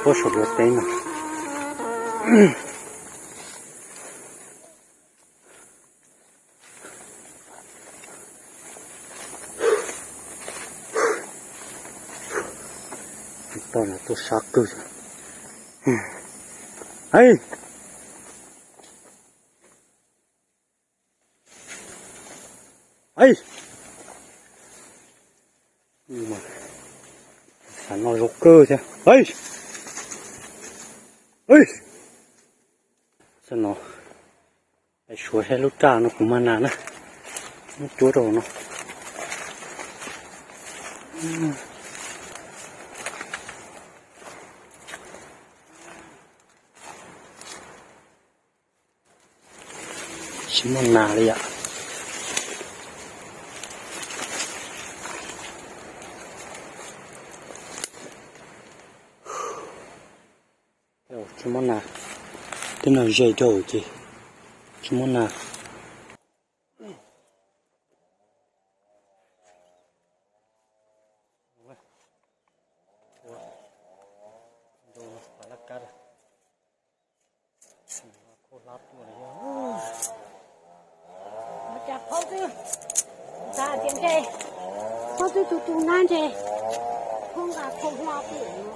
Tuaj saum yog teb no. Toj no tuaj sab kawg. Hais. Hais. Xav no zoo kawg thiab. Hais. Hais. Xav no. Suav saib lub raj no puas mag nas na. Muab cuab rau no. Tsis muaj nas li yom. Tsis muaj nas. Tej no ze dhau ces tsis muaj nas. Ua cas phaub twb, ntxhais tias ntshe phaub twb tu tu nab ntshe phaub nqa khau hla pem no.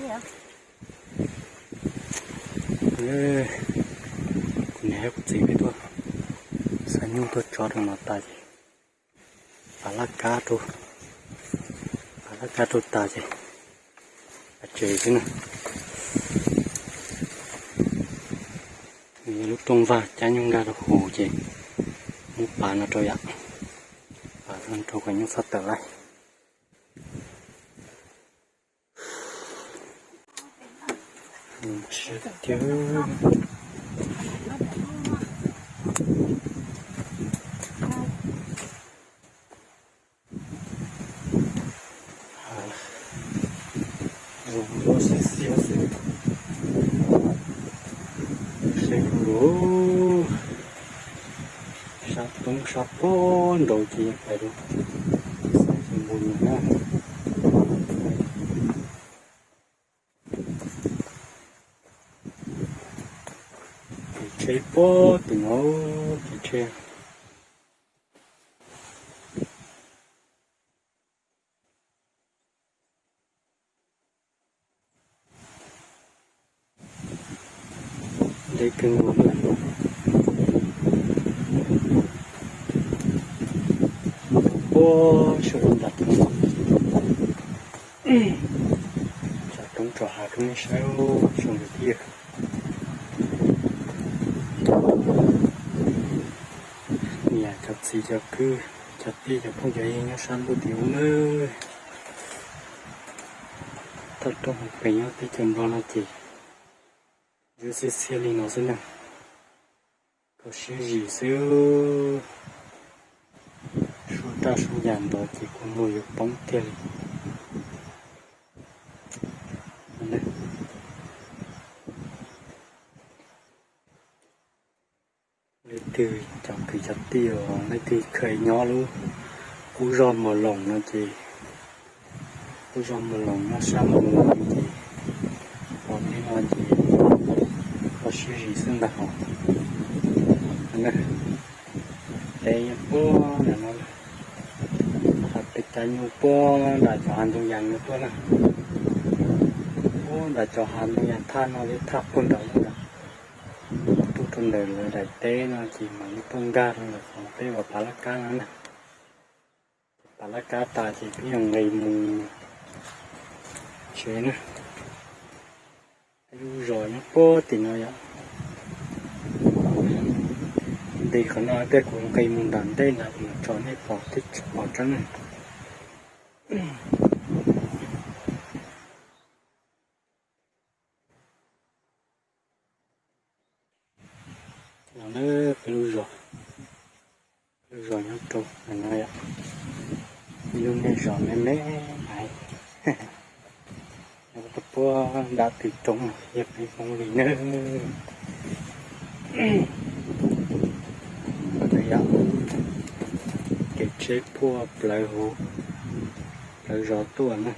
Kuv niam thiab kuv txiv peb tuaj xa nyuj tuaj tso rau no tas ces pav laj kab rau, pav laj kab rau tas ces pab tsev xwb na. Nws yog lub rooj vag cab nyuj nkag rau hauv ces muab pav no rau yom, pav no rau kom nyuj txhob tawm lawm. Zoo nkauj xiab xiab xwb. Seb kuv sab toob sab pob nraud ces pais rau xab ces npau nws na. Kev tsheb pob tim no, kev tsheb. Deb kawg nkaus na. Puag saum nram roob, tsom roob tsom hav rau nej saib saum ntawd thiab. Niam cov txiv cov kwv cov tij cov phooj cov ywg nyob sab ntuj tim ub nawb. Toj roob hauv pes nyob teb chaws Nplog no ces ntsuab xiab xiab li no xwb na. Kho siab zim xwb. Suab raj suab yam ntawd ces kua muag yuav poob tiag li. Leej twg cov kwv cov tij os, leej twg kheev nyob lub qub zos Mos Loos no ces, qub zos Mos Loos nyob sab Mos Loos ces, pom li no ces kho siab zim xwb ntag hos. Teb puag nram no, peb cab nyuj puag nram cov hav ntoo yas no tuaj na, puag nram cov hav ntoo yas thaj no thiab thaj puag nram ub ntawd. Tuaj rau ntawm lawv daim teb no ces mam li tuaj nkag rau ntawm qhov peb ua pav laj kab no na. Pav laj kab tas ces peb yuav nqis mus tsev na. Peb lub zos nyob puag tim no yom. Nti qhov no tej kuv nqis mus nram ntej ntawd kuv mam tso nej pom thiab tsis pom tseeb na. No na, peb lub zos, peb lub zos nyob rau no yom. Ib lub niag zos me me hais, nyob rau puag nram twg roob yog peb Hmoob li na. Yog kev tsheb puag plawv hauv plawv zos tuaj na.